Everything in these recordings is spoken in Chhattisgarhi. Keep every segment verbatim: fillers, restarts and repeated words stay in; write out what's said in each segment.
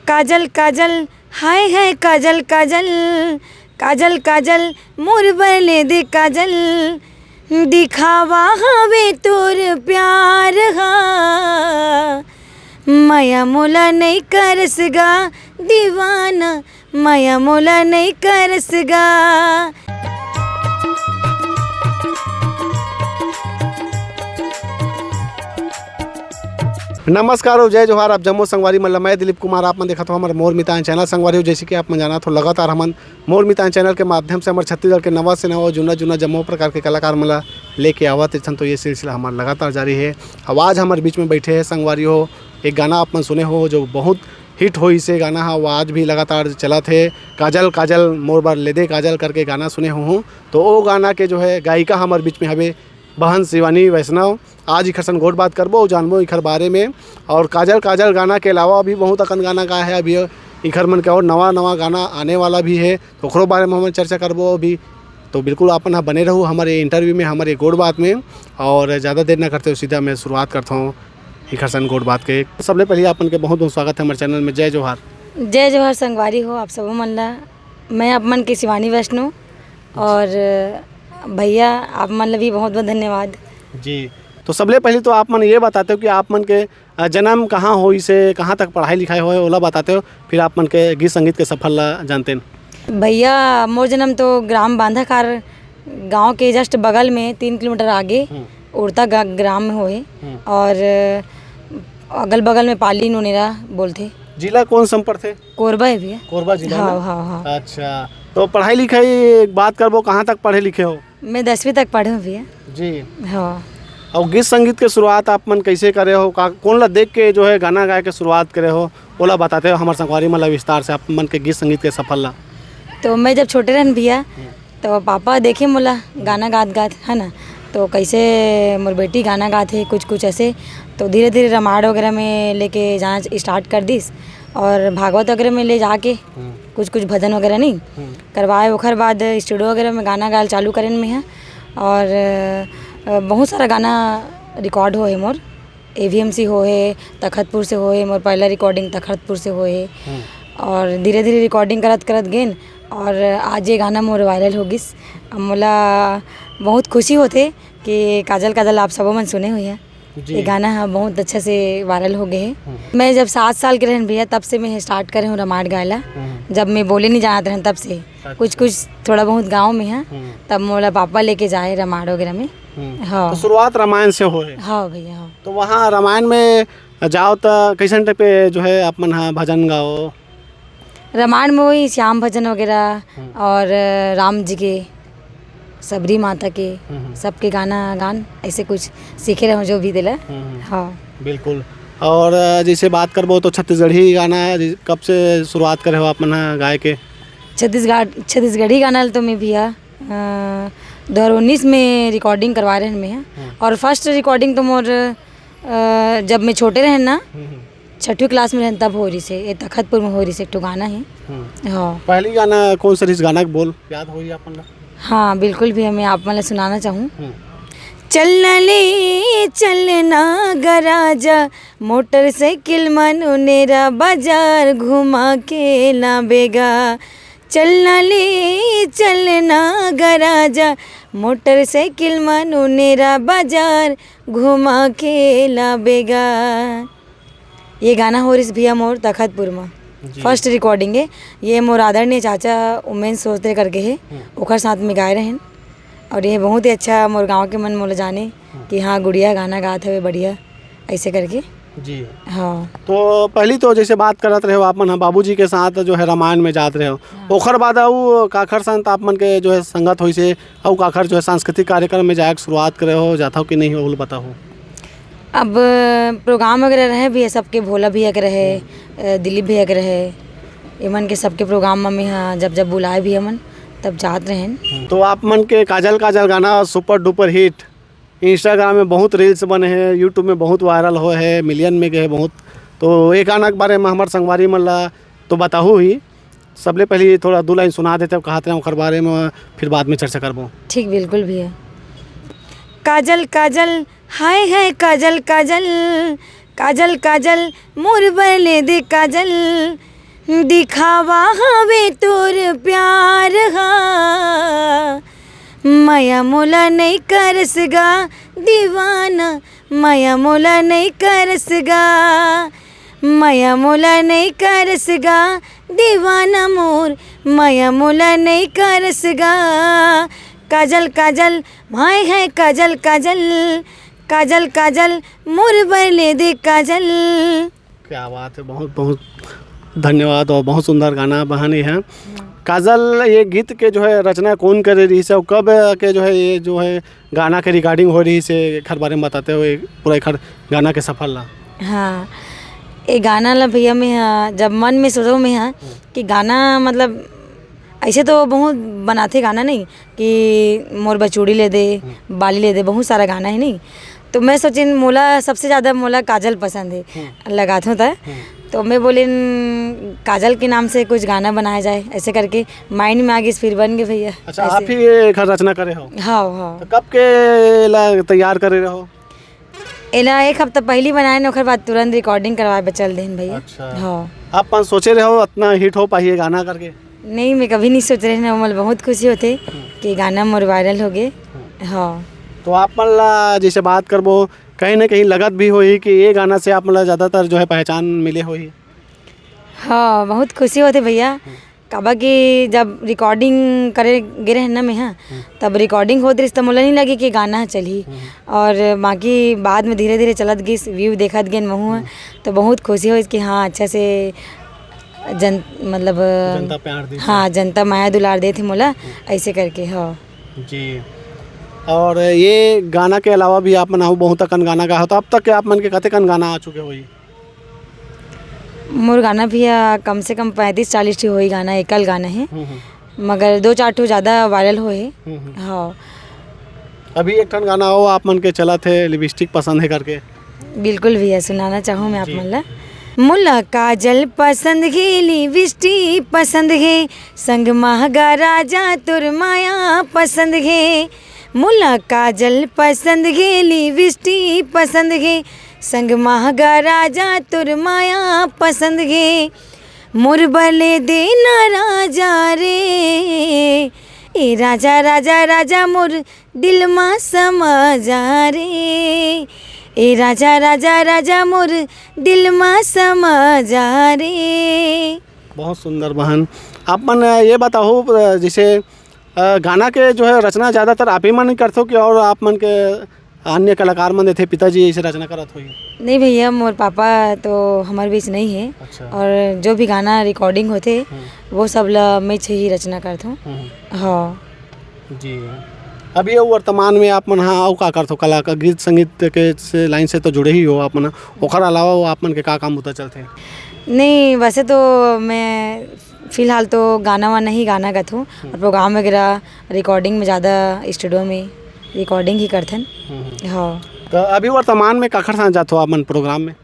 काजल काजल, हाय हाय काजल काजल, काजल काजल, मोर बर ले दे काजल। दिखावा हवे तोर प्यार हा, मया मोला नइ करस गा दीवाना, मया मोला नइ करस गा। नमस्कार अउ जय जोहार, आप जम्मो संगवारी मन ल मैं दिलीप कुमार, आप मन देखत हो हमर मोर मितान चैनल। संगवारी हो, जैसे कि आप मन जानत हो, लगातार हमन मोर मितान चैनल के माध्यम से हमर छत्तीसगढ़ के नवा से नवा, जुन्ना जुन्ना जम्मो प्रकार के कलाकार मन ल लेके आवत रहिथन, तो ये सिलसिला हमर लगातार जारी हे। अउ आज हमर बीच में बैठे हे संगवारी हो, एक गाना आप मन सुने हो जो बहुत हिट होइस हे गाना हा, वो आज भी लगातार चलत हे। काजल काजल मोर बर ले दे काजल करके गाना सुने हो, तो वो गाना के जो है गायिका हमर बीच में हवे बहन शिवानी वैष्णव। आज इखर सन गोठ बात करबो अउ जानबो इखर बारे में। और काजल काजल गाना के अलावा भी बहुत अकन गाना गाए हे अभी इखर मन के, और नवा नवा गाना आने वाला भी है, तो ओकरो बारे में हमन चर्चा करबो अभी। तो बिल्कुल आपन ह बने रहू हमर ये इंटरव्यू में, हमर ये गोठ बात में। और ज़्यादा देर ना करते हुए सीधा मैं शुरुआत करता हूँ इखर सन गोठ बात के। सबले पहले आपन के बहुत बहुत स्वागत है हमर चैनल में। जय जोहार। जय जोहार संगवारी हो आप सबो मन ला। मैं आप मन के शिवानी वैष्णव और भैया आप मन ला भी बहुत बहुत धन्यवाद। जी, तो सबले पहले तो आप मन ये बताते हो कि आप मन के, अ, जन्म कहाँ होइस हे, कहाँ तक पढ़ाई लिखाई होए, ओला बताते हो, फिर आप मन के गीत संगीत के सफर ला जानते हैं। भैया, मोर जन्म तो ग्राम बांधाखार गांव के just बगल में, तीन किलोमीटर आगे हम्म। उड़ता ग-, ग्राम में होए। हम्म। और अगल बगल में पाली नोनेरा बोलथे। जिला कौन सा पड़थे? कोरबा है भैया। कोरबा जिला हाँ, में? हाँ, हाँ। अच्छा, तो पढ़ाई लिखाई बात करबो, कहाँ तक पढ़े लिखे हो? मैं दसवीं तक पढ़े हूँ भैया। जी। हाँ। और गीत संगीत के शुरुआत आप मन कैसे करे हो? का, कौन ला देख के जो है गाना गाए के शुरुआत करे हो? ओला बताते हो हमर संगवारी मन ला विस्तार से, आप मन के गीत संगीत के सफर ला। तो मैं जब छोटे रहन भैया, हम्म। तो पापा देखे मोला गाना गात गात, है ना, तो कैसे मोर बेटी गाना गात है, कुछ कुछ ऐसे। तो धीरे धीरे रामायण वगैरह में लेके जाना स्टार्ट कर दिस और भागवत वगैरह में ले जाके हम्म। कुछ कुछ भजन वगैरह नहीं हम्म। करवाए। ओखर बाद स्टूडियो वगैरह में गाना गायल चालू करेन में है। और अ, बहुत सारा गाना रिकॉर्ड होए हे मोर, एवीएमसी होए हे, तखतपुर से होए हे, मोर पहला रिकॉर्डिंग तखतपुर से होए हे। हम्म। और धीरे धीरे रिकॉर्डिंग करत करत गेन और आज ये गाना मोर वायरल हो गिस। अब मोला बहुत खुशी होथे कि काजल काजल आप सबो मन सुने हुई है। जी। ये गाना ह बहुत अच्छा से वायरल हो गए है। हम्म। मैं जब सात साल के रहन भैया, तब से मैं स्टार्ट करे हूँ रामायण गायला। हम्म। जब मैं बोले नहीं जानत रहन तब से अच्छा। कुछ कुछ थोड़ा बहुत गाँव में है, हम्म। तब मोला पापा लेके जाए रामायण वगैरह में। हम्म। हाँ। तो शुरुआत रामायण से होए। हाँ भैया, हाँ। तो वहाँ रामायण में जाओ त कैसन टाइप के जो है आप मन हा भजन गाओ? रामायण में वही श्याम भजन वगैरह हम्म। और राम जी के, सबरी माता के, हम्म, हम्म। सबके गाना गान, ऐसे कुछ सीखे रहो जो भी दिला। हम्म, हम्म। हाँ। बिल्कुल। और जैसे बात करबो तो छत्तीसगढ़ी गाना जी, कब से शुरुआत करे हो आप मन ह गाए के? छत्तीसगढ़, छत्तीसगढ़ी गाना ल तो मैं भैया, अ, दो हज़ार उन्नीस में रिकॉर्डिंग करवा रहे हैं मैं। हम्म। और फर्स्ट रिकॉर्डिंग तो मोर, अ, जब मैं छोटे रहन ना, हम्म, हम्म। छठवीं क्लास में रहन तब हो रही से, ये तखतपुर में हो रही से, एक ठो गाना है। हम्म। हाँ। पहली गाना कौन सा रहिस, गाना के बोल याद होई अपन ला? हाँ, बिल्कुल भी, मैं आप मन ला सुनाना चाहूँ। हम्म। चलना ले चलना गराजा, मोटरसाइकिल मनुनेरा बाजार घुमा के लाबेगा। चलना ले चलना गराजा, मोटरसाइकिल मनुनेरा बाजार घुमा के लाबेगा। ये गाना हो रिस भैया मोर तखतपुर में। जी। फर्स्ट रिकॉर्डिंग है। ये मोर आदरणीय चाचा उमेश सोस्त्रे करके है, हम्म। ओकर साथ में गाए रहन। और ये बहुत ही अच्छा मोर गांव के मन मोला जाने हम्म। कि हाँ, गुड़िया गाना गात हवे बढ़िया, ऐसे करके। जी। हाँ। तो पहली तो जैसे बात करत रहे हो आप मन ह, बाबूजी के साथ जो है रामायण में जात रहे हो, हाँ। ओखर बाद अउ काखर संत आप मन के जो है संगत होइसे, अउ काखर जो है सांस्कृतिक कार्यक्रम में जाए के शुरुआत करे हो, जात हो कि नहीं हो, ओला बताओ। अब प्रोग्राम वगैरह रहे भी है सबके, भोला भैया के रहे, हम्म। अ, दिलीप भैया के रहे, एमन के सबके प्रोग्राम में, हाँ, जब जब बुलाए भी हमन, तब जात रहेन। हम्म। तो आप मन के काजल काजल गाना सुपर डुपर हिट, Instagram में बहुत रील्स बने हैं, YouTube में बहुत वायरल होए है, मिलियन में गए बहुत। तो ये गाना के बारे में हमारे संगवारी मन ला तो बताहू ही, सबले पहले थोड़ा दो लाइन सुना देते, कहा थे ओखर बारे में, फिर बाद में चर्चा करबो। ठीक, बिल्कुल भैया। काजल काजल, हाय हाय काजल काजल, काजल काजल, मोर बर ले दे काजल। दिखावा हवे तोर प्यार हा, मया मोला नइ करस गा दीवाना, मया मोला नइ करस गा, मया मोला नइ करस गा दीवाना मोर, मया मोला नइ करस गा। काजल काजल, हाय हाय काजल काजल, काजल काजल, मोर बर ले दे काजल। क्या बात है, बहुत बहुत धन्यवाद और बहुत सुंदर गाना बहन ये है। काजल, ये गीत के जो है रचना कौन करे रहिस हे और कब के जो है ये जो है गाना के रिकॉर्डिंग हो रहिस हे, एखर बारे में बताते हुए पूरा एखर गाना के सफर ला। हाँ, ये गाना ला भैया मैं हा, जब मन में सोचो मैं हा कि गाना मतलब ऐसे तो बहुत बनाथे गाना नहीं कि मोर बर चूड़ी ले दे, हम्म। बाली ले दे, बहुत सारा गाना है नहीं। तो मैं सोचिन मोला सबसे ज़्यादा मोला काजल पसंद है, हम्म। लगाथों त। हम्म। तो मैं बोलिन काजल के नाम से कुछ गाना बनाया जाए, ऐसे करके माइंड में आ गइस, फिर बन गए भैया। अच्छा, ऐसे। आप ही ये एखर रचना करे हो? हाँ, हाँ। तो कब के ला तैयार करे रहो? एला एक हफ्ता पहली बनाए न, ओकर बाद तुरंत रिकॉर्डिंग करवाए बर चल देन भैया। अच्छा। हाँ। आप अपन सोचे रहो इतना हिट हो पाही ये गाना करके? नहीं, मैं कभी नहीं सोच रहे ना, मोला बहुत खुशी होथे हम्म। कि गाना मोर वायरल हो गए। हम्म। हाँ। तो आप मन ला जैसे बात करबो, कहीं ना कहीं लगत भी होही कि ये गाना से आप मन ला ज़्यादातर जो है पहचान मिले होही। हाँ, बहुत खुशी होथे भैया। हम्म। काबर कि जब रिकॉर्डिंग करे गे रहेन ना मैं हा, हम्म। तब रिकॉर्डिंग होत रहिस त मोला नहीं लगे कि गाना ह चलही। हम्म। और बाकी बाद में धीरे-धीरे चलत गिस, व्यू देखत गेन महू ह, हम्म। तो बहुत खुशी होइस कि हाँ, अच्छा से जन-, मतलब, जनता प्यार देथे। हाँ, जनता मया दुलार देथे मोला, हम्म। ऐसे करके, हाँ। जी। और ये गाना के अलावा भी आप मन अउ बहुत अकन गाना गा हो, तो अब तक के आप मन के कतेकन गाना आ चुके होही? मोर गाना भैया कम से कम पैंतीस चालीस ठो होही गाना, एकल गाना है, हम्म, हम्म। मगर दो चार ठो ज़्यादा वायरल होए हे। हम्म, हम्म। हाँ। अभी एक ठन गाना हो आप मन के चलत हे, लिपस्टिक पसंद है करके। बिल्कुल भैया, सुनाना चाहूँ मैं आप जी। मन ला। मोला काजल पसंद हे, लिपस्टिक पसंद हे, संग महगा राजा तोर माया पसंद हे। मोला काजल पसंद हे, लिपस्टिक पसंद हे, संग महगा राजा तोर माया पसंद हे। मोर बर ले देना राजा रे, ए राजा, राजा, राजा मोर दिल मा समा जा रे, ए राजा, राजा, राजा मोर दिल मा समा जा रे। बहुत सुंदर बहन। आप मन ये बताओ, अ, जैसे, अ, गाना के जो है रचना ज़्यादातर आप ही मन ही करथो कि और आप मन के अन्य कलाकार मन देथे, पिताजी ऐसे रचना करत होही? नहीं भैया, मोर पापा तो हमर बीच नहीं है। अच्छा। और जो भी गाना रिकॉर्डिंग होथे, हम्म। वो सब ला मैं ही रचना करथों। हम्म। हाँ। जी। अभी अउ वर्तमान में आप मन हा अउ का करथो? कला का, गीत संगीत के से लाइन से तो जुड़े ही हो आप मन, ओखर अलावा वो आप मन के का काम बुता चलथे? नहीं, वैसे तो मैं फिलहाल तो गाना वाना ही गाना गाथों, हम्म। और प्रोग्राम वगैरह रिकॉर्डिंग में ज़्यादा स्टूडियो में रिकॉर्डिंग ही करथन। हम्म, हम्म। हाँ। तो अभी वर्तमान में काखर साथ जाथो आप मन प्रोग्राम में?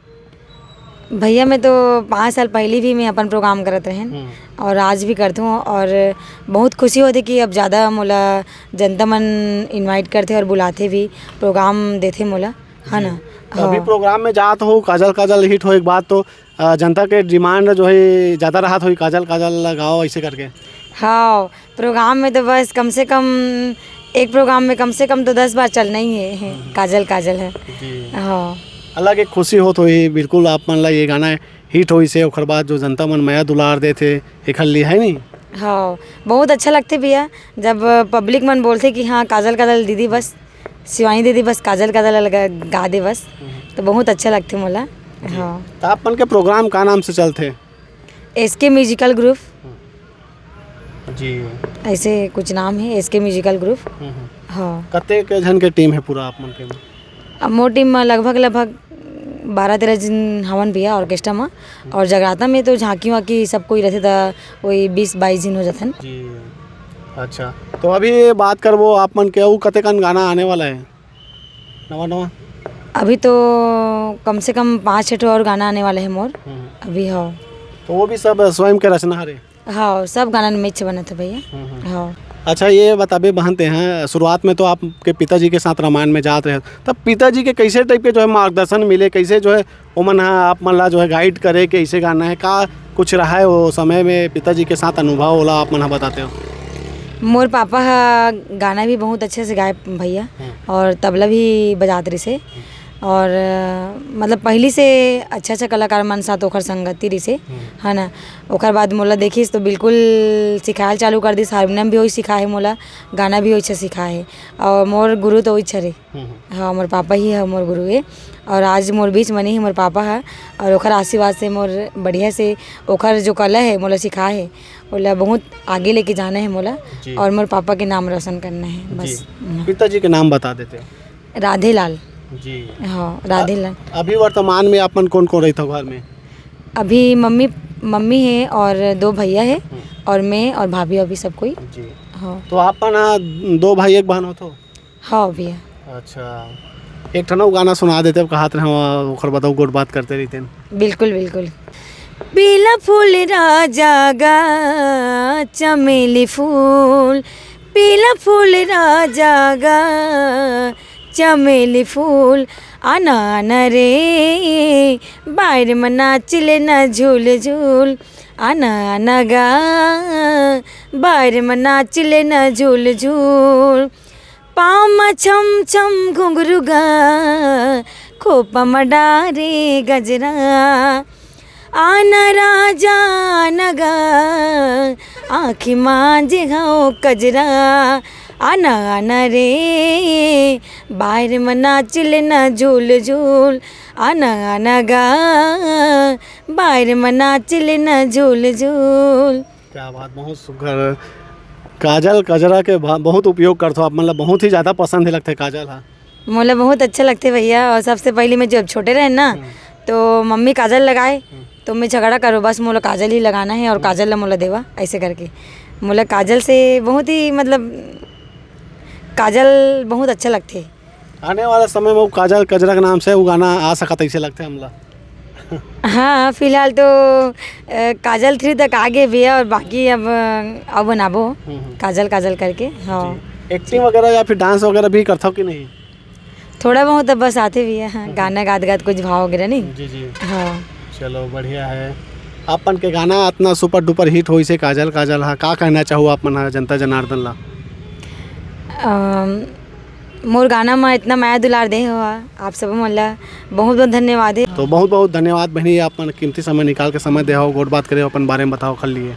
भैया, मैं तो पाँच साल पहले भी मैं अपन प्रोग्राम करत रहेन हम्म। और आज भी करथों और बहुत खुशी होथे कि अब ज़्यादा मोला जनता मन इनवाइट करथे और बुलाथे भी, प्रोग्राम देथे मोला, है जी। ना? तो अभी हाँ। प्रोग्राम में जात हो, काजल काजल हिट हो एक बात तो, अ, जनता के डिमांड जो है ज़्यादा रहत होही, काजल काजल लगाओ ऐसे करके। हाँ, प्रोग्राम में तो बस कम से कम एक प्रोग्राम में कम से कम तो दस बार चलना ही है, हम्म। काजल काजल है। जी। हाँ। अलग एक खुशी होत होही, बिल्कुल आप मन ला ये गाना हिट होइस हे, ओखर बाद जो जनता मन मया दुलार देथे, एखर लिए है नहीं? हाँ, बहुत अच्छा लगथे भैया, जब पब्लिक मन बोलथे कि हाँ, काजल काजल दीदी बस, शिवानी दीदी बस काजल काजल लगा, गा दे बस, हम्म। तो बहुत अच्छा लगथे मोला। जी। हाँ। तो आप मन के प्रोग्राम का नाम से चलथे? एस के म्यूजिकल ग्रुप। हम्म। जी। ऐसे कुछ नाम है, एस के म्यूजिकल ग्रुप। हम्म, हम्म। हाँ। कतेक झन के टीम है पूरा आप मन के? अब मोर टीम में लगभग, लगभग बारह तेरह झन हवन भैया ऑर्केस्ट्रा में, और जगराता में तो झांकी वाकी सब कोई रहथे त वही बीस बाईस झन हो जाथन। जी, अच्छा, तो अभी ये बात करबो आप मन के, अउ कतेकन गाना आने वाला है नवा नवा? अभी तो कम से कम पाँच छः ठो और गाना आने वाला है मोर। हम्म। अभी हाँ। तो वो भी सब स्वयं के रचना हरे? हाँ, सब गाना में मिच बनत है भैया। हम्म, हम्म। हाँ। अच्छा, ये बताबे बहन तें, शुरुआत में तो आपके पिताजी के साथ रामायण में जात रहे, तब पिताजी के कैसे type के जो है मार्गदर्शन मिले, कैसे जो है ओमन ह आप मन ला जो है guide करे के ऐसे गाना है, का कुछ रहा है वो समय में पिताजी के साथ अनुभव, ओला आप मन ह बताते हो? मोर पापा ह गाना भी बहुत अच्छे से गाए भैया, हम्म। और तबला भी बजात रहिसे। और, अ, मतलब, पहिली से अच्छा-अच्छा कलाकार मन साथ ओखर संगति रहिसे, हम्म। है ना? ओखर बाद मोला देखिस तो बिल्कुल सिखायल चालू कर दिस, हारमोनियम भी ओही सिखाए हे मोला, गाना भी ओही सिखाए हे। और मोर गुरु तो ओही हरे। हम्म, हम्म। हाँ, मोर पापा ही है मोर गुरु हे। और आज मोर बीच म नइ हे मोर पापा ह, और ओखर आशीर्वाद से मोर बढ़िया से ओखर जो कला हे मोला सिखाए हे, ओला बहुत आगे लेके जाना हे मोला, जी। और मोर पापा के नाम रोशन करना हे, जी। बस। पिताजी के नाम बता देते हो। राधे लाल। जी। हाँ, राधे लाल। अभी वर्तमान में आप मन कौन कौन रहिथव घर में? अभी मम्मी, मम्मी हे और दो भैया हे, हम्म। और मैं और भाभी, अभी सब कोई। जी। हाँ। तो आप मन ह दो भाई एक बहन होथो? हाँ भैया। अच्छा, एक ठन अउ गाना सुना देते, अब कहत रहे हो, ओखर बाद अउ गोठ बात करते रहितेन। बिल्कुल, बिल्कुल। पीला फूल राजा गा, चमेली फूल, पीला फूल राजा गा, चमेली फूल, आना, आना रे, बाहिर म नाच लेना झूल, झूल, आना, आना गा, बाहिर म नाच लेना झूल, झूल। पाँव म छम छम घुंघरू गा, खोपा म डारे गजरा। आना राजा आना गा, आँखी मांजे हव कजरा। आना आना रे, बाहिर म नाच लेना झूल झूल। आना आना गा, बाहिर म नाच लेना झूल झूल। क्या बात, बहुत सुघर। काजल कजरा के भा-, बहुत उपयोग करथो आप, मतलब बहुत ही ज़्यादा पसंद हे लगथे काजल हा। मोला बहुत अच्छा लगथे भैया, और सबसे पहली मैं जब छोटे रहे ना, हम्म। तो मम्मी काजल लगाए, हम्म। तो मैं झगड़ा करो, "बस मोला काजल ही लगाना है और हम्म। काजल ला मोला देवा", ऐसे करके। मोला काजल से बहुत ही, मतलब, काजल बहुत अच्छा लगथे। आने वाला समय में वो काजल कजरा के नाम से वो गाना आ सकत, ऐसे लगथे हमला। हाँ, फिलहाल तो, अ, काजल थ्री तक आ गे भैया, और बाकी अब, अ, अब बनाबो, हम्म, हम्म। काजल काजल करके। हाँ। जी। Acting वगैरह या फिर dance वगैरह भी करथव कि नहीं? थोड़ा बहुत अब बस आथे भैया, हाँ, हम्म। गाना गात गात कुछ भाव वगैरह नहीं। जी, जी। हाँ। चलो, बढ़िया है। अपन के गाना इतना super duper hit होइसे काजल काजल हा, का कहना चाहू आप मन हा जनता जनार्दन ला? अम, मोर गाना म इतना मया दुलार दे हो, आप सब मन ला बहुत बहुत धन्यवाद हे। तो बहुत बहुत धन्यवाद बहिनी, आप मन कीमती समय निकाल के समय दे हो, गोठ बात करे हो, अपन बारे में बताओ खल लिए।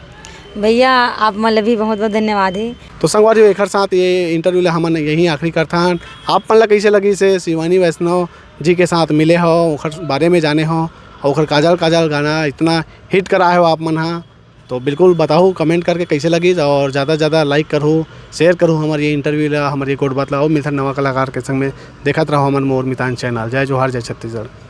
भैया, आप मन ला भी बहुत बहुत धन्यवाद हे। तो संगवारी हो, एखर साथ ये interview ला हमन यहीं आखिरी करथन। आप मन ला कैसे लगिसे शिवानी वैष्णव जी के साथ मिले हो, ओखर बारे में जाने हो, और ओखर काजल काजल गाना इतना hit कराए हो आप मन हा, तो बिल्कुल बताओ comment करके कैसे लगिस, और ज़्यादा से ज़्यादा like करहु, share करहु हमर ये interview ला, हमर ये गोठ बात ला, और मिलथन नवा कलाकार के संग में। देखत रहो हमर मोर मितान channel। जय जोहार, जय छत्तीसगढ़।